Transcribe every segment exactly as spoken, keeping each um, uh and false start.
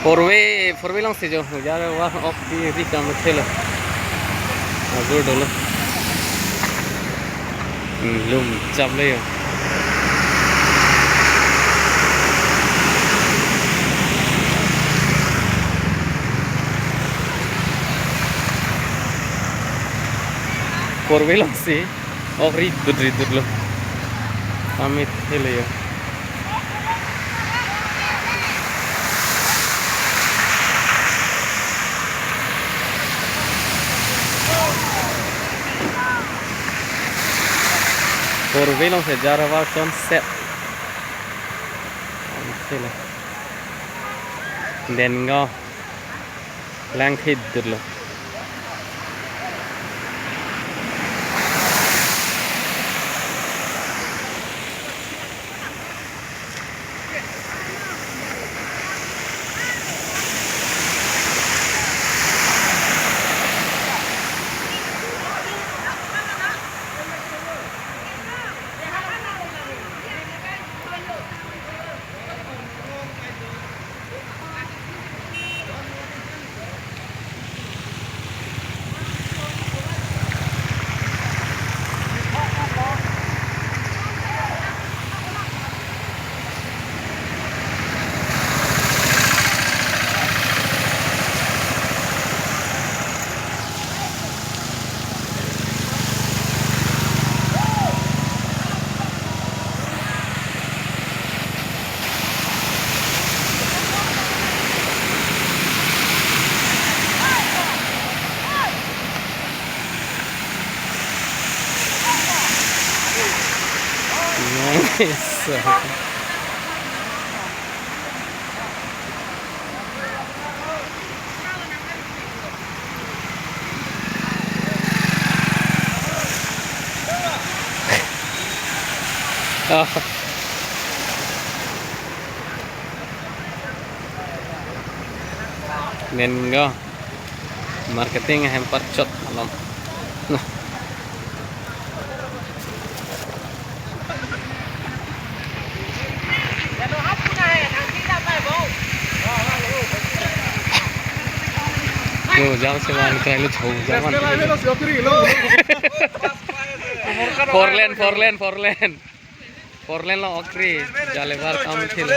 Four way, four way along si jo. Jar avar ok kiri kam thelo. Ajor dolo. Hmm, lum chap le jo. Four way along si ok ridut ridut lo. Amit thelo jo. Four way along si jar avar chonset. Amit thelo. Dengaon. Langthidutlo. Nice. Oh. Nen go. Marketing ahem parchot malom. Nah. Lo, jal chevan krai lo chau, jal van. Four lane, four lane, four lane. Four lane lo ok kri, jal avar kam thelo.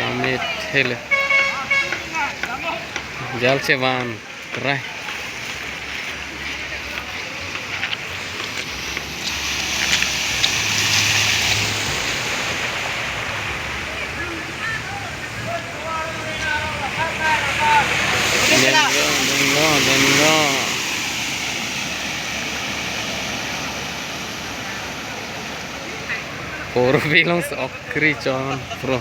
Amit thelo. Jal chevan. Krai. Dengo, dengo, dengo. Four way along si ok kri chon pro.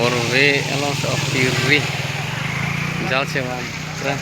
Four way along si ok kiri. Jal chevan. Kra.